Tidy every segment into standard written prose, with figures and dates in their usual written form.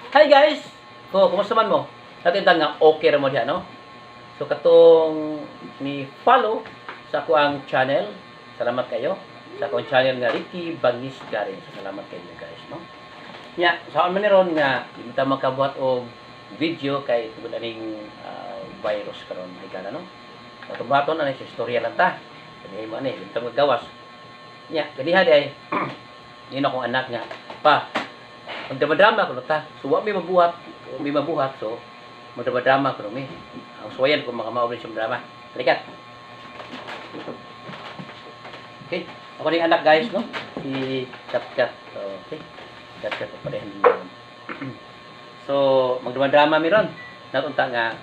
Hi guys! So, kumusta man mo? Natin nga okay ra mo diha, no? So katong ni follow sa ako ang channel. Salamat kayo sa akong channel nga Ricky Bangis Garin. So, salamat kayo guys, no? Nya, sa man ni ron nga di ta makabuhat og video kay tungod aning virus karon higala, no? So, buhaton ani sa istorya lang ta. Kani mo ani, di ta magawas. Nya, kaniha di ay yun akong anak nga pa magdrama-drama kuno ta. So wa mi mabuhat, so magdrama-drama kuno mi. Ang suwayan kung makamao sa drama. Halika. Okay. Ako ning anak guys, no? Si Kat Kat. So, okay. Kat Kat parehan din. So, magdrama-drama mi ron. Natunta nga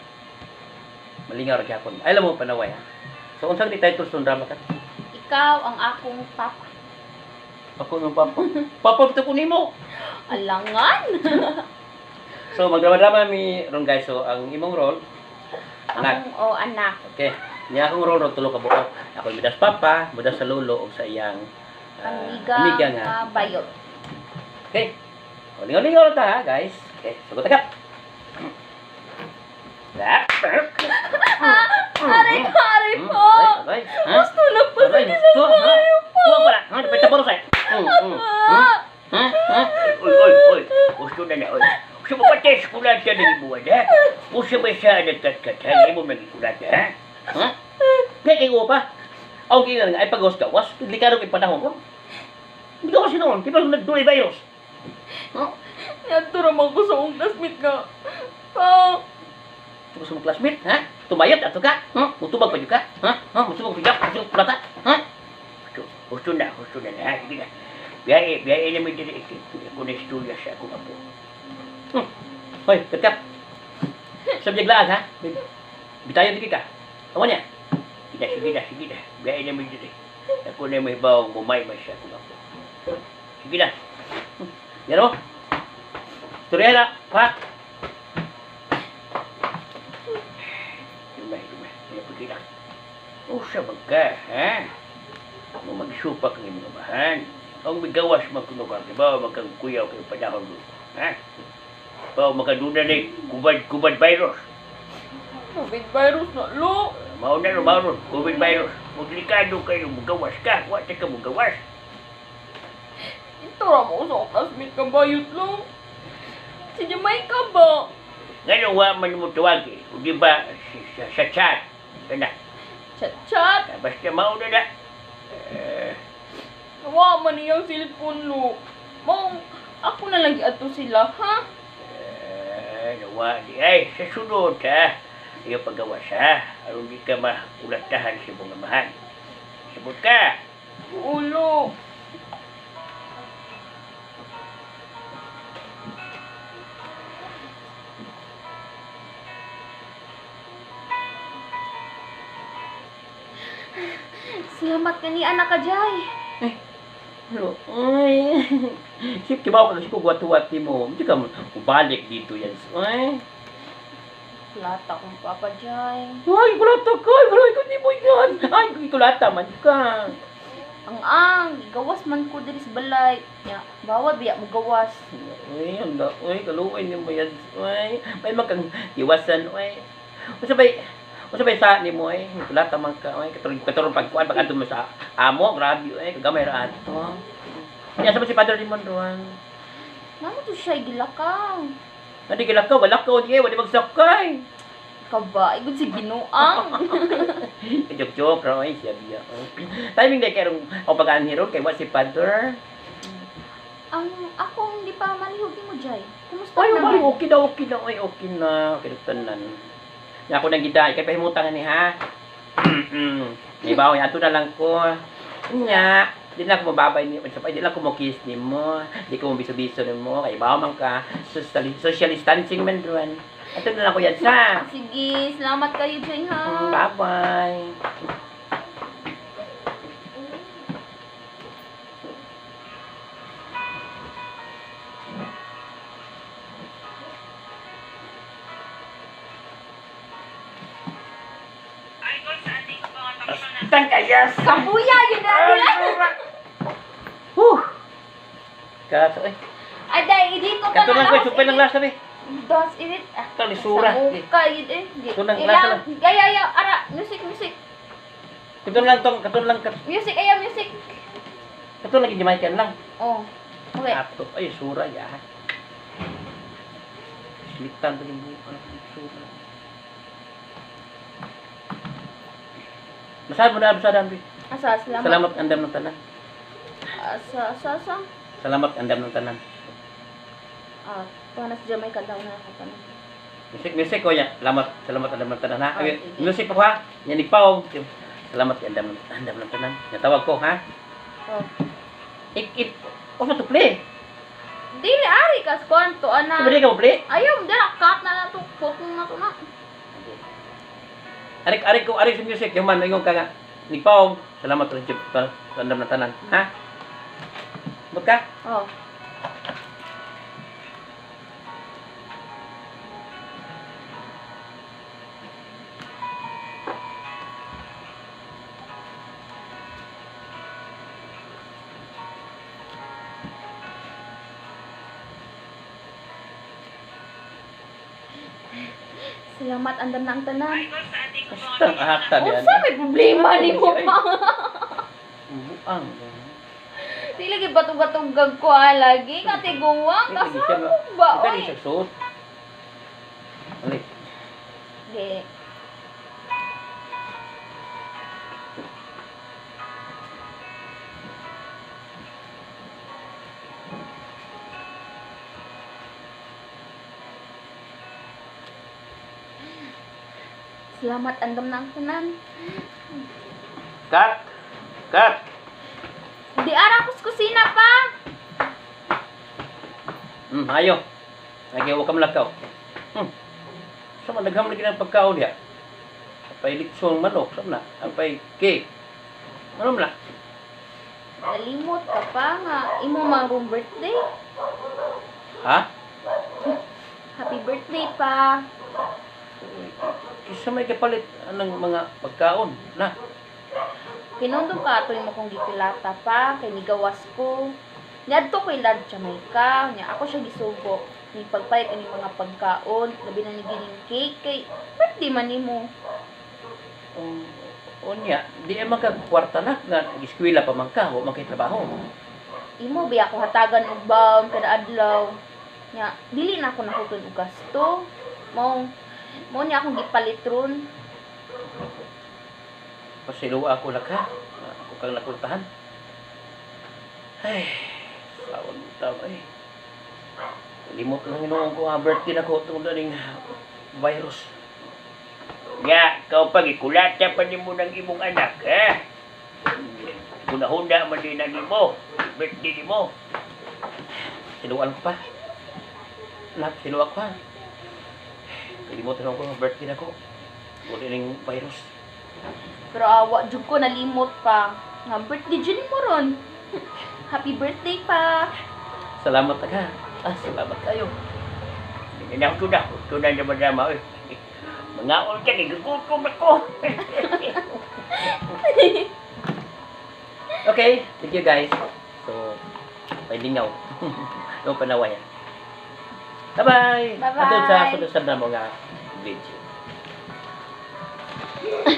malingaw ra gyapon. Ay, alam mo panaway ha. So unsang di title sa drama ka? Ikaw ang akong papa. Ako ng papa. Papa to ko nimo. Alangan. So magdrama-drama mi ron guys. So ang imong role anak. Akong, oh, anak. Okay. Niya akong role ron tulo ka buok. Ako midas papa, mudas sa lolo ug sa iyang Amiga, amiga nga. Bayot. Okay. O, lingaw-lingaw lang ta ha, guys. Okay, sugot agad. Aray ko, aray po. Aray, aray. Ha? Gusto na po sa Aray, gusto, ha? Kuha pala. Ha? Dapat tabaro sa'yo. Ha? Ha? Oy, oy, oy. Gusto na na, oy. Gusto mo pa test kulata ng ibuwan, ha? Gusto ba siya nagkatkat, ha? Hindi mo nagkulata, ha? Ha? Kaya kayo pa. Ang kailan nga, ay pag-gawas, delikado kay panahon ko. Hindi ko kasi noon, di ba nagdulay virus? Ha? Yadto raman ko sa akong classmate nga. Pa, Ito sa mong classmate, ha? Tumayot, ato ka? Ha? Mutubag pa ka? Ha? Ha? Mutubag pa ka? Mutubag pa ka? Ha? Gusto, gusto na, ha? Sige na. Biyahe, biyahe naman dito. Ako na istorya sa akong apo. Hoy, katkap. Sa biyaglaan, ha? Bitayon di ka. Awan niya. Sige na, sige na, sige na. Biyahe naman dito. Ako na may bawang bumaymay sa akong apo. Sige na. Yan mo. Istorya na, pa. Lumay, lumay. Kaya pagkita. Usa man ka, ha? Mo magsupak ng imong amahan. Ang migawas man kuno ka, di ba? Magkang kuyaw kayo panahon mo. Ha? Ba, makaduna ni kubad, kubad virus. COVID virus na, lo. Mao na ro, mao ro, COVID virus. Magdelikado kayo, mugawas ka. Wa ta ka mugawas. Ito ra mo sa akong classmate nga bayot, lo. Si Jamaica ba? Ngano wa man mo tawagi? O di ba sa chat? Kana, Chat chat. basta mao na na. Nawa man iyang cellphone, lo. Mao, ako na lang giadto sila, ha? Nawa di ay sa sunod ha. Iyo pagawas ha. Aron di ka makulatahan sa imong amahan. Sabot ka. Ulo. Salamat ka ni anak ka, Jay. Hello. Ay. Sip, kibaw ka kasi kung wati mo. Hindi ka balik dito yan. Ay. Plata kong papa, Jay. Ay, kulata ka. Ay, wala ko ni mo yan. Ay, kulata man ka. Ang, gawas man ko diri sa balay. Nya, bawal biya mo gawas. Uy, ang da, uy, kaluoy ni mo yan. Uy, may makang iwasan, uy. Unsa bay sa ni mo, uy. Kulata man ka, uy. Katurong, katurong pagkuan, pag mo sa amo, grabe, uy. Kagamay ra ato. Yan, sa si Padre Limon ruan. Namo to siya gilakaw. Nadi gilakaw, galakaw di, wala magsakay. Kaba, igod si Ginoang. Joke-joke ra, oy, siya biya. Timing day kay rong ako pag-anhi ron kay wa si Father. Ang akong di pa malihog mo, Jay. Kumusta Ay, na? mali, okay na, okay na, oy, okay na. Okay na tanan. Nya ako nang giday kay pahimutangan ni ha. Di ba, oy, ato na lang ko. Nya, di na ako mababay ni, sa di lang ko mo kiss ni mo, di ko mo biso-biso ni mo, kay bawo man ka, social distancing man ruan. Ato na lang ko yan sa. Sige, salamat kayo, Jay, ha. Bye-bye. Tang kayas. Kabuya, yun na nila. Huh. Kaso eh. Ay, dahil dito ka Kato lang ko, supay lang lasa be. Dos, init. Ah, Ito, lisura. Sa muka, yun eh. Ito lang, lasa lang. Gaya, ayaw, ara. Music, music. Kato lang tong, kato lang, Music, ayaw, music. kato lang yung Jamaican lang. Oh. Okay. Ato, ay, sura ya. Slitan to yung buko, ano, sura. Basahan mo na, basahan be. Asa, salamat. Salamat andam ng tanan. Asa, asa, asa. Salamat andam ng tanan. Ah, paano sa Jamaica daw na ako tanan. Music, music ko niya. Salamat, salamat andam ng tanan ha. Ah, Okay, sige. music pa ko ha. Yan igpaog. Salamat andam andam ng tanan. Natawag ko ha. Oh. Ik ik o to play. Dili ari kas kwanto ana. Pwede ka mo play? Ayaw, dara cut na na to. Put na to na. Arik arik ko arik sa music yung man ingon ka nga. Nigpaog. Salamat sa andam ng tanan ha. But ka? Oh. Salamat, andam na ang tanan. Basta ang ahakta diyan. Unsa may problema nimo pa? Buang. Di lagi batug-batugag ko ah, lagi. Katiguang, kasabog ba? Ikaw Oy. di siya suot. Ali. Di. Salamat, andam na ang tanan. Cut! Cut! Di ara ko sa kusina pa. Ayo. Lagi wa ka malakaw. Sa man daghang lagi ng pagkaon diha. Apay litsong manok sa na, apay cake. Ano man na? Nalimot ka pa nga. Imo mang room birthday. Ha? Happy birthday pa. Kisa may kapalit anang mga pagkaon na. Kinundong ka atoy mo kong gipilata pa kay nigawas ko. Niadto ko ilad Jamaica, nya ako siya gisugo. Ni pagpalit ani mga pagkaon, labi na ni gining cake kay birthday man nimo. Unya, di ay magkakwarta na nga eskwela pa man ka, wa man kay trabaho. Imo biya ako hatagan og baon kada adlaw. Nya dili na ako nahuton og gasto. Mao mao niya akong gipalit ron. Pasiluwa ako na ka. Ako kang nakultahan. Ay, sawag mo tao ay. Limot lang inuong ko ang birthday na ko tungod aning virus. Nya, ikaw pag ikulata pa nimo ng imong anak, ha? Hunahuna man din na nimo. Birthday nimo. Siluan ko pa. Lahat, siluan ko ha. Kalimutan ko ang birthday na ko. Tungod aning virus. Pero awa jud ko nalimot pa. Nga birthday jud nimo ron. Happy birthday pa. Salamat ka. Ah, salamat kayo. Hindi na ako na. Ito na naman naman. Oy. Mga ka, nigugutom ako. Okay, thank you guys. So, may lingaw. Yung panawayan. Bye-bye! Bye-bye! Hantod sa sunod sa na mga video.